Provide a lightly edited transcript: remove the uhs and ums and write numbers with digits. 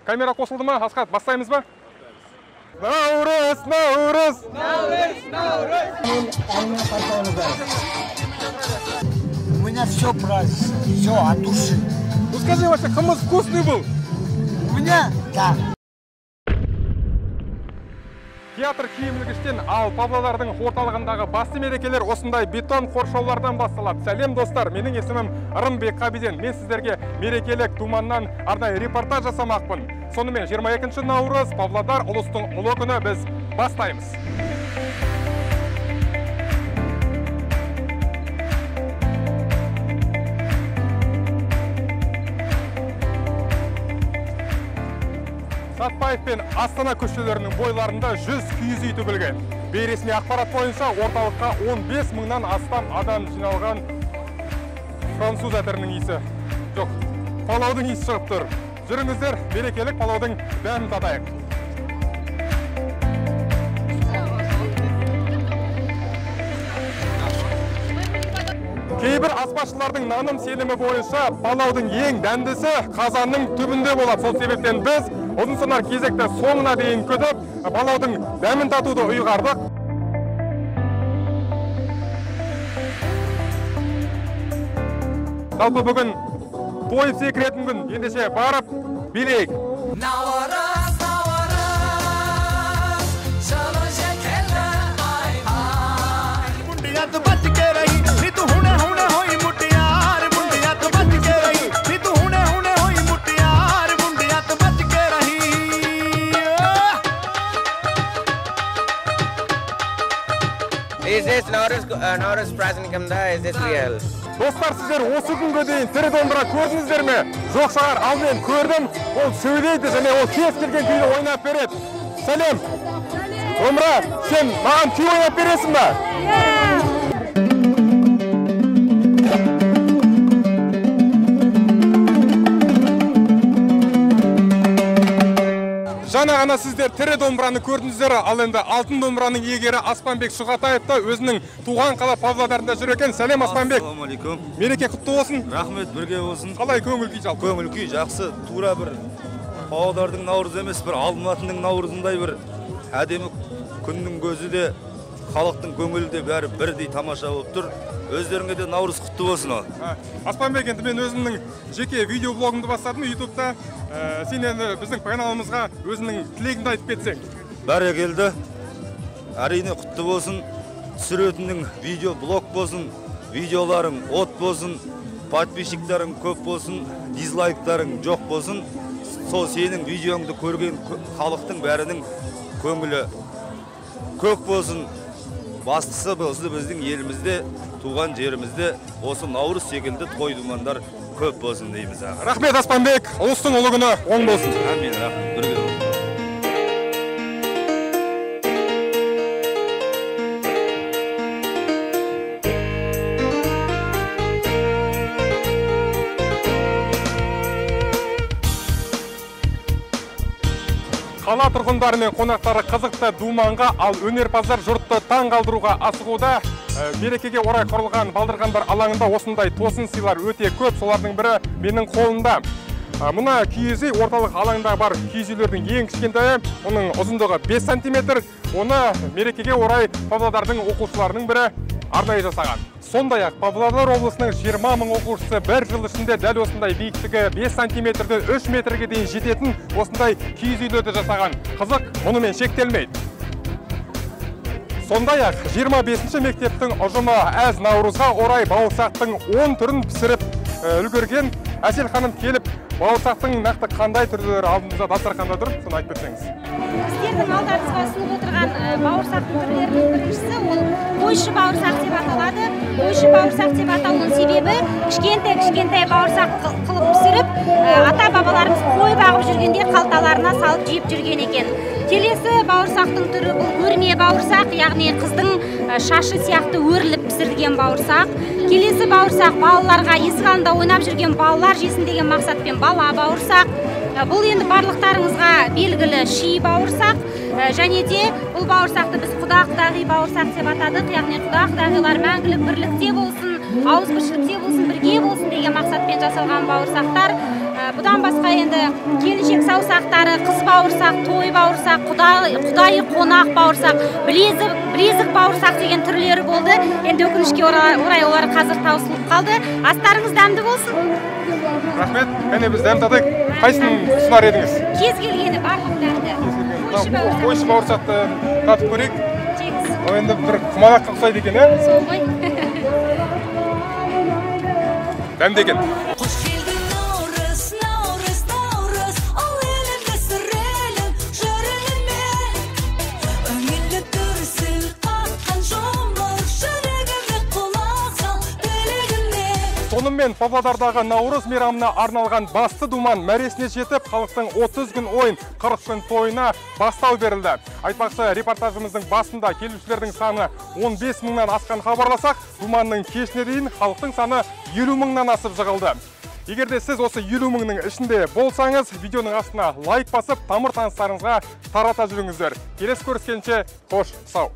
Камера қосылды ма? Асхат, бастаймыз ба? Наурыз, Наурыз! Наурыз, Наурыз! У меня все праздник, все от души. Ну скажи, вообще, хумус вкусный был? У меня? Да. Театр киімілгіштен, ал Павлодардың орталығындағы басты мерекелер осындай бетон қоршаулардан басталады. Сәлем достар, менің есімім Рымбек Қабиден. Мен сіздерге мерекелік думаннан арнайы репортаж жасамақпын. Сонымен 22 наурыз Павлодар ұлыстың ұлы күні, біз бастаймыз. Сатпаев пен Астана көшелерінің бойларында 100 киіз үй тігілген. Бейресми ақпарат бойынша орталыққа 15 мыңнан астам адам жиналған. Француз әтірінің иісі, жоқ, палаудың иісі шығып тұр. Жүріңіздер, мерекелік палаудың дәмін татайық. Кейбір аспазшылардың наным сенімі бойынша палаудың ең дәмдісі қазанның түбінде болады. Сол себептен біз ұзын сонар кезекті соңына дейін күтіп, палаудың дәмін татуды ұйғардық. Жалпы бүгін тойып секіретін күн, ендеше барып билейік. Наурыз, Наурыз, жылы жетелі ай ай. ਮੁੰਡਿਆਂ ਤੋਂ ਬਚ ਕੇ ਰਹੀ ਨੀ ਤੂੰ ਹੁਣੇ ਹੁਣੇ ਹੋਈ ਮੁਟਿਆਰ, ਮੁੰਡਿਆਂ ਤੋਂ ਬਚ ਕੇ ਰਹੀ ਨੀ ਤੂੰ ਹੁਣੇ ਹੁਣੇ ਹੋਈ ਮੁਟਿਆਰ, ਮੁੰਡਿਆਂ ਤੋਂ ਬਚ ਕੇ ਰਹੀ। Is this Nauruz, Nauruz праздником, да? Is this real? Достар, сіздер осы күнге дейін тірі домбыра көрдіңіздер ме? Жоқ шығар, ал мен көрдім. Ол сөйлейді және ол кез келген күйді ойнап береді. Сәлем. Домбыра, сен маған күй ойнап бересің ба? Жаңа ғана сіздер тірі домбыраны көрдіңіздер, ал енді алтын домбыраның иегері Аспанбек Шұғатаев та өзінің туған қала Павлодарында жүр екен. Сәлем, Аспанбек. Ассалаумағалейкум. Мереке құтты болсын. Рахмет, бірге болсын. Қалай көңіл күй жалпы? Көңіл күй жақсы. Тура бір Павлодардың наурызы емес, бір Алматының наурызындай бір әдемі күннің көзі де, халықтың көңілі де бәрі бірдей тамаша болып тұр. Өздеріңе де наурыз құтты болсын ал. Аспанбек, енді мен өзімнің жеке видеоблогымды бастадым ютубта. Сен енді біздің каналымызға өзіңнің тілегіңді айтып кетсең. Бәрекелді. Әрине құтты болсын. Түсіретінің видеоблог болсын, видеоларың от болсын, подписчиктерің көп болсын, дизлайктарың жоқ болсын. Сол сенің видеоңды көрген халықтың бәрінің көңілі көк болсын. Бастысы осы біздің елімізде, туған жерімізде осы наурыз секілді той думандар көп болсын дейміз аға. Рахмет, Аспанбек, ұлыстың ұлы күні оң болсын. Әмин, рахмет, бірге болсын. Қала тұрғындары мен қонақтары қызықты думанға, ал өнерпаздар жұртты таң қалдыруға асығуда. Мерекеге орай құрылған балдырғандар алаңында осындай тосын сыйлар өте көп. Солардың бірі менің қолымда. Мына киіз үй орталық алаңда бар киіз үйлердің ең кішкентайы, оның ұзындығы 5 сантиметр. Оны мерекеге орай Павлодардың оқушыларының бірі арнайы жасаған. Сондай-ақ Павлодар облысының 20 мың оқушысы бір жыл ішінде дәл осындай биіктігі 5 сантиметрден 3 метрге дейін жететін осындай киіз үйлерді жасаған. Қызық мұнымен шектелмейді. Сондай-ақ 25-ші мектептің ұжымы әз наурызға орай бауырсақтың 10 түрін пісіріп үлгерген. Әсел ханым келіп, бауырсақтың нақты қандай түрлері алдымызда дастарханда тұр, соны айтып кетсеңіз. Сіздердің алдарыңызға ұсынып отырған бауырсақтың түрлерінің біріншісі ол қойшы бауырсақ деп аталады. Қойшы бауырсақ деп аталуының себебі кішкентай-кішкентай бауырсақ қылып пісіріп, ата-бабаларымыз қой бағып жүргенде қалталарына салып жеп жүрген екен. Келесі бауырсақтың түрі бұл өрме бауырсақ, яғни қыздың шашы сияқты өріліп пісірілген бауырсақ. Келесі бауырсақ балаларға есік алдында ойнап жүрген балалар жесін деген мақсатпен бала бауырсақ. Бұл енді барлықтарыңызға белгілі ши бауырсақ. Және де бұл бауырсақты біз құда-құдағи бауырсақ деп атадық, яғни құда-құдағилар мәңгілік бірлікте болсын, ауызбіршілікте болсын, бірге болсын деген мақсатпен жасалған бауырсақтар. Бұдан басқа енді келіншек саусақтары, қыз бауырсақ, той бауырсақ, құдайы қонақ бауырсақ, білезік бауырсақ деген түрлері болды. Енді өкінішке орай олар қазір таусылып қалды. Астарыңыз дәмді болсын. Рахмет. Кәне, біз дәм татайық. Қайсысын ұсынар едіңіз? Кез келгені, барлық дәмді. Қойшы бауырсақты татып көрейік. Тегіс. Ол енді бір құмалаққа ұқсайды екен, ә? Сол ғой. Дәмді екен. Қош келдің, Наурыз, Наурыз, Наурыз, ол елімді сүрелім жүрегіме. Өңілі дүрсіл қаққан жұмыр жүрегіме, құлақ сал тілегіме. Сонымен Павлодардағы Наурыз мейрамына арналған басты думан мәресіне жетіп, халықтың 30 күн ойын, 40 күн тойына бастау берілді. Айтпақшы, репортажымыздың басында келушілердің саны 15 мыңнан асқан хабарласақ, думанның кешіне дейін халықтың саны 50 мыңнан асып жығылды. Егер де сіз осы 50 мыңның ішінде болсаңыз, видеоның астына лайк басып, тамыр таныстарыңызға тарата жүріңіздер. Келесі көріскенше, қош сау.